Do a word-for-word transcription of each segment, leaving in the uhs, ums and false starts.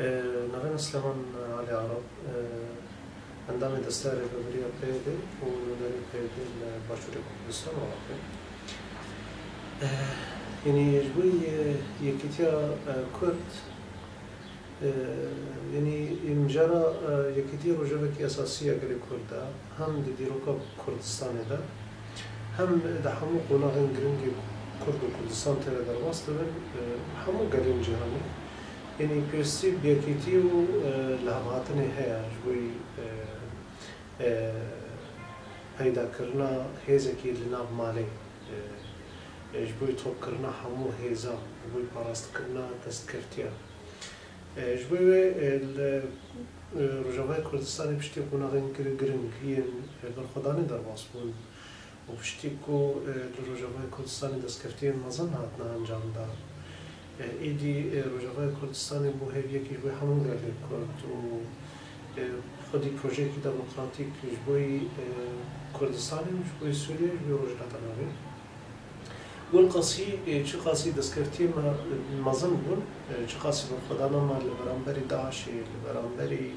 Navê min Silêman Alî Arab, endamê Desteya Rêveberiya P Y D û nûnerê P Y D li Başûrê Kurdistan û Iraqê. Yanî ji bo Yekîtiya Kurd, yanî mijara Yekîtiyê rojevekî esasî ya gelê Kurd e, hem di dîroka Kurdistanê de, hem di hemû qonaxên giringê Kurd û Kurdistan tê de derbas dibin, hemû gelên cîhanê. Yanî pêwîstî bi yekîtî û, e, lihevhatinê heye ji bo, e, e, peydakirina hêzekî li nav malê, e, ji bo topkirina hemû hêza, ji bo parastkirina destkeftiya. E, ji bo wê, e, li, e, Rojavayê Kurdistanê piştî qonaxên gir-, giring yên, e, berxwedanê derbas bûn. û piştî ku, e, li Rojavayê Kurdistanê destkeftiyên mezin hatine encamdan, e, êdî, e, Rojavayê Kurdistanê bû hêviyekî ji bo hemû gelê Kurd û, e, xwedî projeyekî demokratîk ji bo, e, Kurdistanê û ji bo Sûriyê, ji bo Rojhilata Navîn. Welqasî, e, çiqasî destkeftiyên me mezin bûn, e, çiqasî berxwedana me li beramberî DAIŞê, li beramberî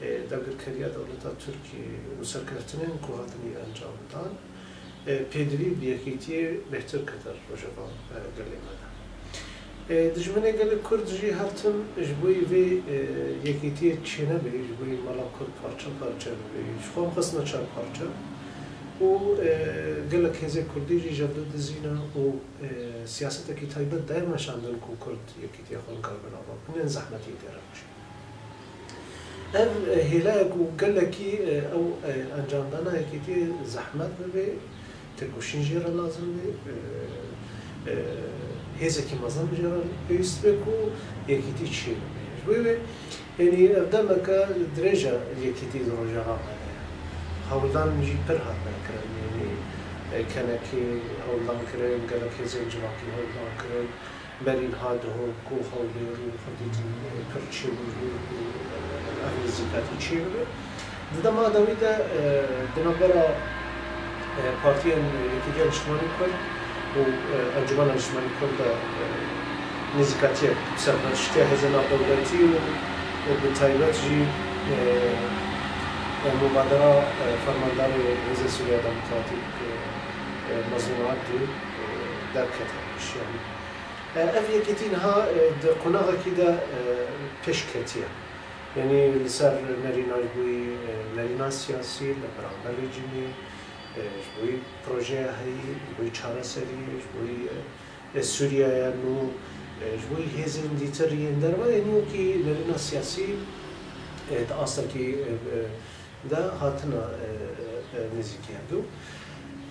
e, dagirkeriya dewleta Tirkiyê û serkeftinên ku hatine encamdan, e, pêdivî bi yekîtiyê bêhtir kete rojeva, e, gelê me de. E, dijminê gelê Kurd jî her tim ji bo vê, e, yekîtiyê çênebê, ji bo mala Kurd parçe parçe bibe, ji xwe xistine çar parçe û, e, gelek hêzê Kurdî jî ji hev du dizîne û, e, siyasetekî taybet daye meşandin ku Kurd yekîtiya xwe nikaribe nava bibin, yên zehmetî tê re bikişîne. Ev, e, hêleyek û gelekî, e, ew, e, encamdana yekîtiyê zehmet bibe, têkoşîn jê re lazim be, e, e, hêzekî mezin jê re pêwîst be ku yekîtî çê bibe. Ji bo wê, yanî ev demeke dirêj e yekîtî di rojeva me de ye. Hewldan jî pir hatine kirin, yanî, e, kenekê hewldan kirin, gelek hêzên civakî hewldan kirin. Berî niha Duhok û Hewlêr û xwedî din, e, pir çêbû ji bo ku, e, ev nêzîkatî çêbibe. Di dema dawî de, e, di navbera, e, partiyên Yekîtiya Niştimanî Kurd û, e, Encûmena Niştimanî Kurd de, e, nêzîkatiyek bi ser pêştiya hêzên navdewletî û, e, bi taybet jî, e, e, mubadera, e, fermandarê Hêzên Sûriya Demokratîk, e, e, Mezlûm Ebdî, e, derkete pêş, yanî. E, ev yekîtî niha, e, di qonaxekî de, e, pêş ketiye. Yanî li ser nerîna ji bo, e, nerîna siyasî li beramber rejîmê, e, ji bo projeya heyî, ji bo çareseriyê, ji bo, e, e, Sûriyeyê nû, e, ji bo hêzên dîtir yên derve, yanî wekî nerîna siyasî, e, di astekî, e, e, de hatine, e, e, nêzîkî hevdû.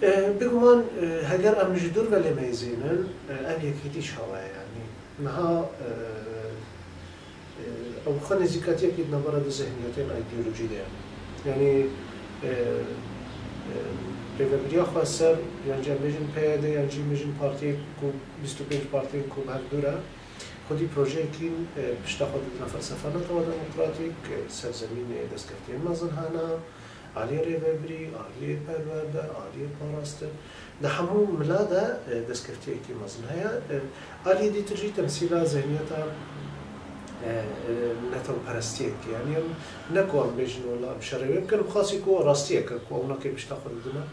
E, bêguman, e, heger em ji dûr ve lê meyzênin, e, ev yekîtî çawa ye? Yanî niha, e, e, ew xwe nêzîkatiyekî di navbera du zihniyetên îdeolojî de ye. Yanî, e, e, rêvebiriya xweser, yan jî em bêjin P Y D, yan jî em bêjin partiyek ku bîst û pênc partiyên ku bi hev dû re, xwedî projeyekî, e, pişta xwe didine felsefa netewa demokratîk, e, ser zemînê destkeftiyên mezin hene, aliyê rêvebirî, aliyê perwerde, aliyê parastin. Di hemû mila de, e, destkeftiyekî mezin heye. E, aliyê dîtir jî temsîla zihniyeta, e, e, netewperestiyekî. Yanî em ne ku em bêjin wela em şerê wê bikin, em xasî ku rastiyeke ku ew nakê pişta xwe didine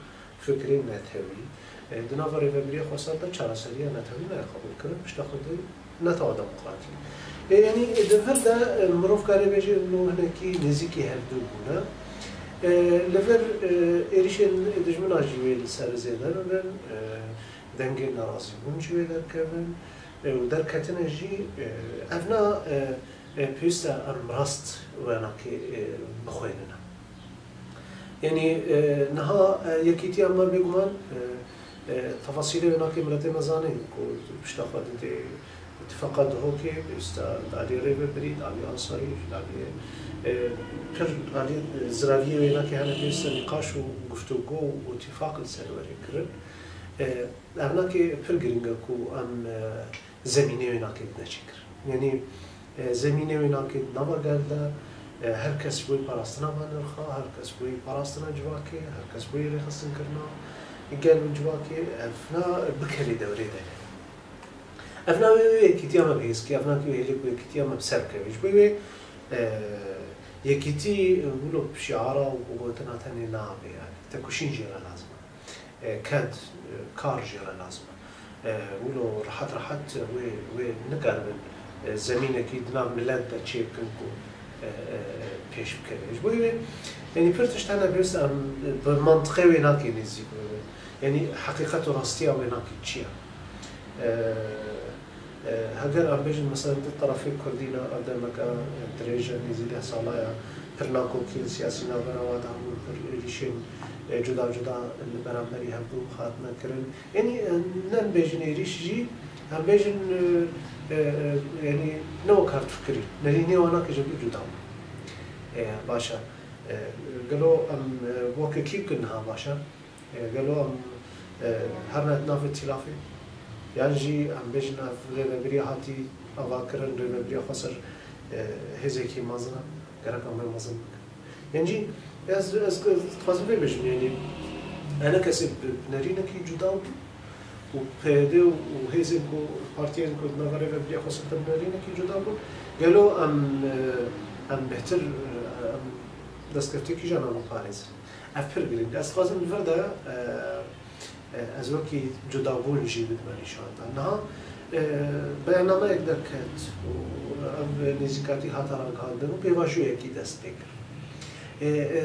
fikrê netewî. E, di nava rêvebiriya xweser de çareseriya netewî nayê qebûlkirin, pişta xwe di netewa demokratîk. E, yanî, e, di vir de, e, mirov karê bêje nû hinekî nêzîkî hevdû bûne. E, li vir, e, êrişên dijmina jî wê li ser zêde bibin, e, dengên nerazîbûn jî wê derkevin, e, û derketine jî, e, ev na, e, e, pêwîst e em rast wenakê, e, bixwênine. Yanî, e, niha, e, yekîtiya me bêguman, e, e, tefasîlê wênakê miletê me zanîn ku pişta xwe didê îtifaqa Duhokê, pêwîst e di alî rêvebirî, di alî asayîş, di alî, e, pir alî, e, ziraviyê wênakê hene pêwîst e nîqaş û guftûgo û îtifaq li ser were kirin. E, Ev nakê pir giring e ku em, e, zemînê wê nakê bidine çêkirin. Yanî, e, zemînê wê nakê di nava gel de, e, her kes ji bo parastina van nirxa, her kes ji bo parastina civakê, her kes ji bo rêxistinkirina gel û civakê, ev na bikevê dewrê de. Ev navê wê yekîtiya me bihêz kê, ev navê wê hêlê ku yekîtiya me bi ser bikeve. Ji bo wê, e, yekîtî, e, wilo bi şiara û bi gotina tenê nabe yani. Tekoşîn jê re lazim e. E, ked, e, kar jê re lazim e. E, wilo rehet rehet wê, wê nikaribin, e, zemînekî di nav milet de çêbikin ku, e, e, pêş bikeve. Ji bo wê, yani pir tişt hene pêwîst em bi mantiqê wê nakê nêzîk bibin. Yani heqîqet û rastiya wê nakê çi ye? E, e, heger em bêjin, mesela, di terefê kurdî ne, ev demeke, e, dirêj e, nêzî deh sala ye, pir nakokiyên siyasî navbera wan de hebûn, pir êrîşên, e, cuda cuda li beramberî hev bû, hatine kirin. Yanî, e, ne em bêjin êrîş jî, em bêjin, e, e, e, yanî ne wek hev difikirîn. Nerînê wan nake ji hev cuda bû. E, baş e. E, gelo em, e, weke kî bikin niha baş e? E, gelo em, e, herin di navê tîlafê? Yan jî em bêjin ev rêvebiriya hatî avakirin, rêvebiriya xweser, e, hêzekî mezin e, gerek em wê mezin bikin. Yan jî ez, ez dixwazim vê bêjim, yanî enekesê bi, bi nerînekî cuda bû û P Y D û hêzên ku, partiyên ku di nava rêvebiriya xweser de bi nerînekî cuda bûn, gelo em, e, em bêhtir, e, em destkeftiyekî jî nava parêzin. Ev pir girîng e. Ez dixwazim li vir de, e, e, ez wekî cudabûn jî bidime nîşandan. Niha, e, beyannameyek derket û ev nêzîkatî hate ragihandin û pêvajoyekî dest pê kir. E, e,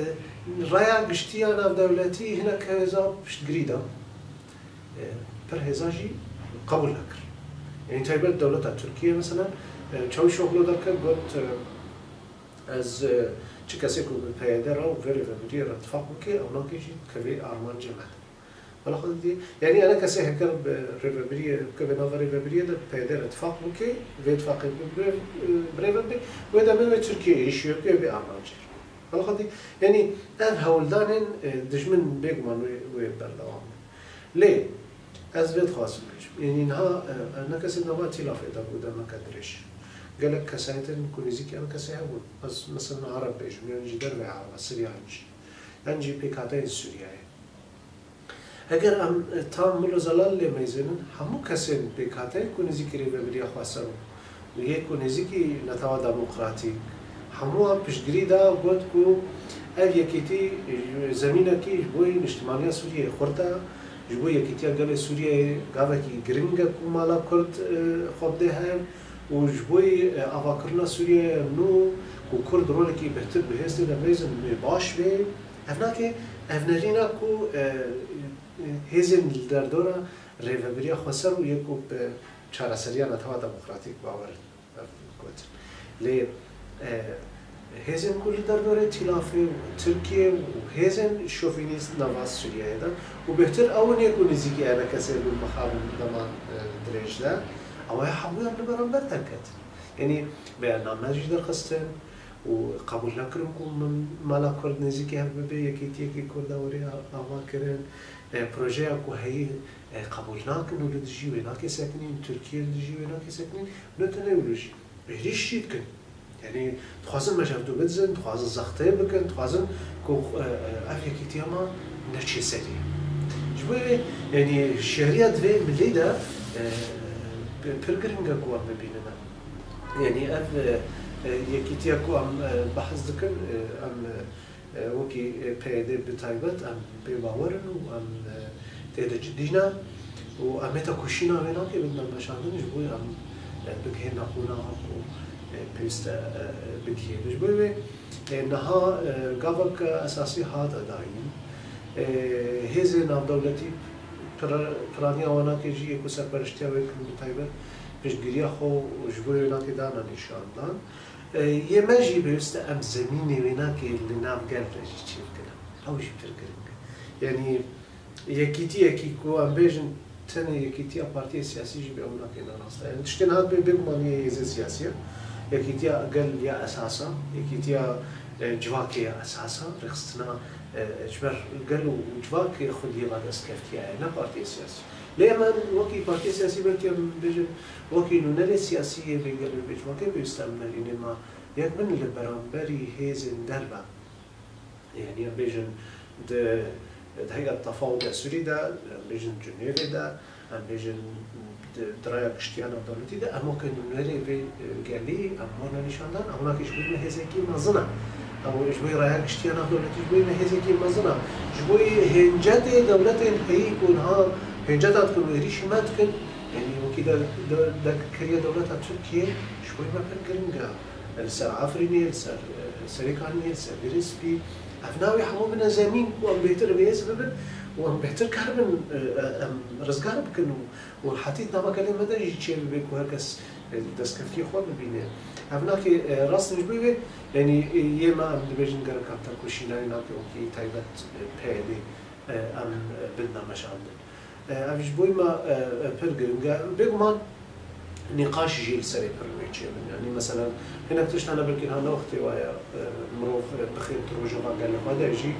raya giştî ya navdewletî hinek hêza piştgirî da. E, pir hêza jî qebûl nekir. Yanî taybet dewleta Tirkiye, mesela, e, Çavuşoglu derket got, e, Ez, e, çi kesê ku bi P Y D re û vê rêvebiriyê re tifaq bike, ew nake jî dikeve armancê me. Bela xwe didî. Yanî ene kesê heger bi rêvebiriyê, bikeve nava rêvebiriyê de P Y D re tifaq bike, vê tifaqê bi, bi, bi rêve bê, wê demê wê Tirkiye êşiyo bike, wê bê armancê. Bela xwe didî. Yanî ev hewldanên, e, dijmin bêguman wê, wê berdewam be. Lê ez vê dixwazim bêjim. Yanî niha, e, e, ne kesê nava tîlafê de bû demeke dirêj. Gelek kesayetên ku nêzîkî ev kesê hebûn. Ez mesela Ereb bêjim, yan jî derveyê Ereba, Siryan jî. Yan jî pêkhateyên Sûriyeyê. Heger em, e, tam Milo Zelal lê meyzênin, hemû kesên pêkhateyên ku nêzîkî rêvebiriya xweser bûn, yê ku nêzîkî netewa demokratîk, hemû wan piştgirî da, got ku ev yekîtî, e, zemînekî ji bo niştimanîya Sûriyeyê xurt e, ji bo yekîtiya gelê Sûriyeyê gavekî giring e ku mala Kurd, e, xwe bide hev û ji bo, e, avakirina Sûriyeyê nû ku Kurd rolekî bêhtir bihêz tê de meyzin wê baş bê. Ev nake, ev nerîna ku, e, e, hêzên li derdora rêvebiriya xweser û yê ku bi çareseriya netewa demokratîk bawer in. Ev gotin. Lê, e, hêzên ku li derdorê tîlafê û Tirkiye û hêzên şovînîst nava Sûriyeyê de û bêhtir ew in yê ku nêzîkî ene kesê bûn mixabin deman, e, dirêj de, ew ê hemûyan li beramber derketin. Yanî beyanname jî derxistin û qebûl nekirin ku min mala Kurd nêzîkî hev bibe, yekîtiyekî Kurda were ava kirin. E, projeya ku heyî, e, qebûl nakin û li dijî wê nake sekinîn, Tirkiye li dijî wê nake sekinîn, ne tenê wilo jî. Êrîş jî dikin. Yanî dixwazin me ji hevdû bidizin, dixwazin zextê bikin, dixwazin ku, e, e, ev yekîtiya me neçê serî. Ji bo wê, yanî şeriya di vê milî de, e, pir giring e ku em bibînin. Yanî ev, e, e, yekîtiya ku em, e, behs dikin, e, em, e, e, wekî, e, P Y D bi taybet em pê bawer in û em, e, tê de cidî ne û em ê tekoşîna wê nake bidine meşandin ji bo em, e, bigihêne qonaxa ku, e, pêwîst e, e, bigihê. Ji bo wê, e, niha, e, gavek esasî hate dayîn. E, hêzên navdewletî pira-, piraniya wê nake jî yê ku serpereştiya wê kirin bi taybet piştgiriya xwe ji bo wê nake dane nîşandan. E, yê me jî pêwîst e em zemînê wê nake li nav gel de jî çêbikine. Ew jî pir giring e. Yanî yekîtiyekî ku em bêjin tenê yekîtiya partiyê siyasî jî bê ew nake ne rast e. Yanî tiştên hat bê bêguman yê hêzên siyasî ye. Yekîtiya gel ya esas e. Yekîtiya, e, civakê ya esas e. Rêxistina, e, ji ber gel û civakê xwediyê ve dest keftiye, ne partiyê siyasî. Lê em wekî partiyê siyasî belkî em bêjin wekî nûnerê siyasî yê vê gel û vê civakê pêwîst e em nerînê me yek bin li beramberî hêzên derve. Yanî em bêjin di, di Heyet Tefawuda Sûrî de, em bêjin Cinêvê de, em bêjin, di, di raya giştiya navdewletî de, em weke nûnerê vê, e, gelî, em wana nîşandan, ew nake ji bo me hêzekî mezin e. Ew ji bo raya giştiya navdewletî ji bo me hêzekî mezin e. Ji bo hêncetê dewletên heyî ku niha hênceta dikin û êrîşî me dikin, yanî wekî de, de, dekiriye dewleta Tirkiyê, ji bo me pir giring e. Li ser Efrînê, li ser, e, Serêkaniyê, li ser Dêrê Spî, ev navê hemû bine zemîn ku em bêhtir bi hêz bibin û em bêhtir karibin, e, e, em rizgar bikin û, û rehetî di nava gelê me de jî çêbibe ku her kes, e, destkeftiyê xwe bibîne. Ev nake, e, rast in ji bo wê, yanî, e, yê me em dibêjin gerek em tekoşînayê nake wekî taybet, e, P Y D'ê, e, em, e, bidine meşandin. E, ev ji bo me, e, e, pir giring e. Bêguman nîqaş jî li serê pir wê çêbin. Yanî mesela hinek tişt hene belkî niha ne wextê wa ye, e, mirov, e, bixê di rojeva gelê xwe de jî,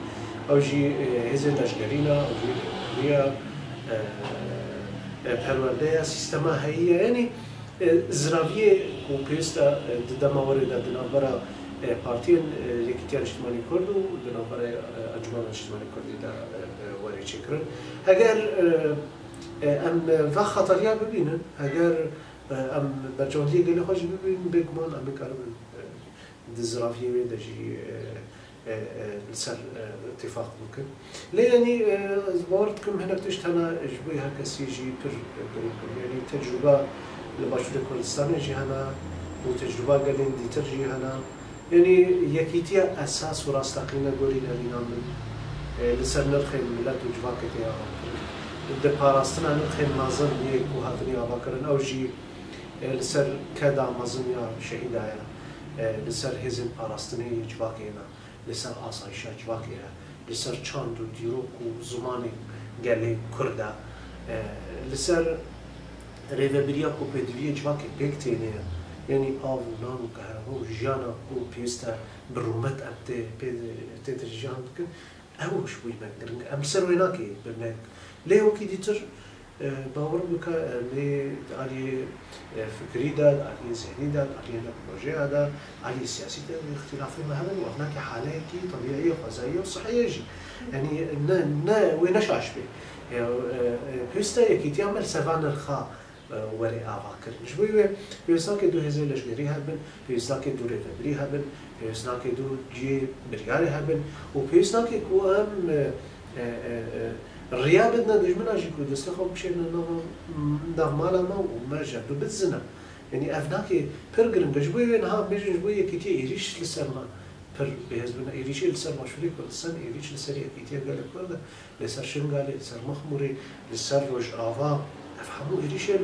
ew jî, e, hêzên leşkerî ne, ew jî rêvebiriya, e, e, perwerde ye, sîstema heyî ye. Yanî, e, ziraviyê ku pêwîst e, e, di dema werê de di navbera, e, partiyên, e, Yekîtiya Niştimanî Kurd û di navbera, e, Encûmena Niştimanî Kurdî de, e, e, werê çêkirin. Heger, e, e, em, e, va xetariya bibînin, heger, e, em bercewendiyê gelê xwe jî bibînin, bêguman em ê karibin, e, di ziraviyê wê de jî, e, e, e, li ser, e, îtîfaq bikin. Lê yanî, e, ez bawer dikim hinek tişt hene ji bo her kesî jî pir, e, giring in. Yanî tecrûbe li Başûrê Kurdistanê jî hene û tecrûba gelên dîtir jî hene. Yanî yekîtiya esas û rasteqîne gorî nerîna min, e, li ser nirxên milet û civakê tê avakirin. Di parastina nirxên mezin yê ku hatinî avakirin, ew jî, e, li ser keda mezin ya şehîda ye, e, li ser hêzên parastinê yê civakê ne, li ser asayişa civakê ye, li ser çand û dîrok û zimanê gelê Kurd e, e, li ser rêvebiriya ku pêdiviyê civakê pêk têne ye, yanî av û nan û qehreman û jiyana ku pêwîst e bi rûmet em tê, pê, tê de jiyan bikin, ew ji bo me giring e. Em li ser wê nakê bi me. Lê wekî dîtir, e, bawer bike, em ê di aliyê, e, fikrî de, di aliyê zihnî de, di aliyê navrojeya de, di aliyê siyasî de, îxtîlafê me hebin û ev nake haleyekî tebîî ye, xwezayî ye û sihî ye jî. Yanî ne, ne, wê ne şaş bê. E, e, e, pêwîst e yekîtiya me li ser van nirxa, e, were avakirin. Ji bo wê pêwîst nake du hêzên leşkerî hebin, pêwîst nake du rêvebirî hebin, pêwîst nake du cihê biryarê hebin û pêwîst nake ku em, e, e, e, e, riya bidine dijmina jî ku destê xwe bikişêne nav, nav mala me û me ji hev du bidizine. Yanî ev nake pir giring e. Ji bo wê niha em bêjin ji bo yekîtiyê êrîş li ser me pir bihêz bûne. Êrîşê li ser Başûrê Kurdistan, êrîş li ser yekîtiya gelê Kurd e. Li ser Şingalê, li ser Mexmûrê, li ser Rojava, ev hemû êrîşên,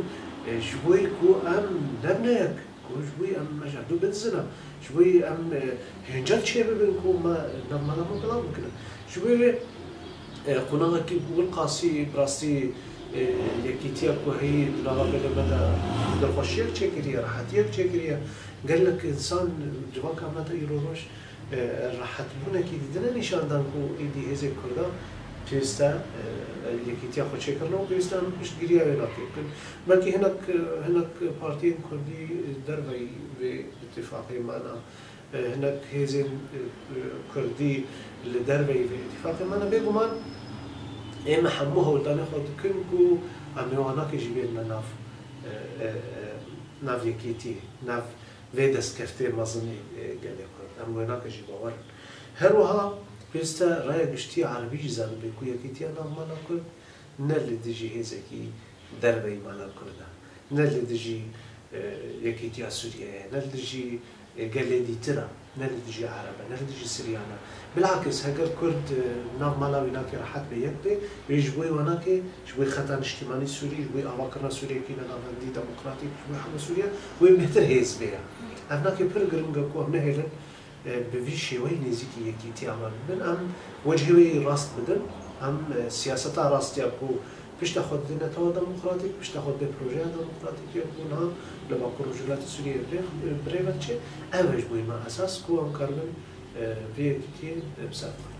e, ji bo yê ku em nebine yek, ku ji bo yê em me ji hev du bidizine, ji bo yê em, e, hêncet çêbibin ku me navmala me belav bikine. Ji bo yê, e, qonaxekî Wilqasî, bi rastî, e, yekîtiya ku heyî di nava gelê me de dilxweşiyek çêkiriye, rehetiyek çêkiriye. Gelek însan, civaka me de îro roj, e, rehetbûnekî didine nîşan dan ku êdî hêzên Kurdan pêwîst e, e, yekîtiya xwe çêkirine û pêwîst e em piştgiriya wê nakê bikin. Belkî hinek, e, hinek partiyên Kurdî derveyî vê îtîfaqê me ne, e, hinek hêzên, e, e, Kurdî li derveyî vê îtîfaqê me ne. Bêguman ê me hemû hewldanê xwe dikin ku em ê wan nakê jî bênine nav, e, e, e, nav yekîtiyê, nav vê destkeftê mezinê, e, gelê Kurd. Em wê nake jî bawer in. Her wiha pêwîst e raya giştî erebî jî zanibe ku yekîtiya navmala Kurd ne li dijî hêzekî derveyî mala Kurd e, ne li dijî, e, yekîtiya Sûriyeyê ye, ne li dijî, e, gelê dîtir e, ne li dijî Ereb e, ne li dijî Siryan e. Bilakis heger Kurd, e, nav mala wî nake rehet bê, yek bê, wê ji bo wê wana ke, ji bo xeta niştîmanî Sûrî, ji bo avakirina Sûriyekî ne navendî demokratîk, ji bo hemû Sûriye, wê bêhtir hêz bê. Ev nake pir giring e ku em nehêlin, e, bi vî şêweyî nêzîkî yekîtiya me bibin. Em wecihê wê yî rast bidin, em, e, siyaseta rast ya ku pişta xwe didin netewa demokratîk, pişta xwe didin projeya demokratîk ya ku niha li Bakur Rojhilatê Sûriyeyê bi rê, bi rê ve diçe, ev e ji bo me esas ku em karibin, e, vê yekîtiyê, e, bi ser xwe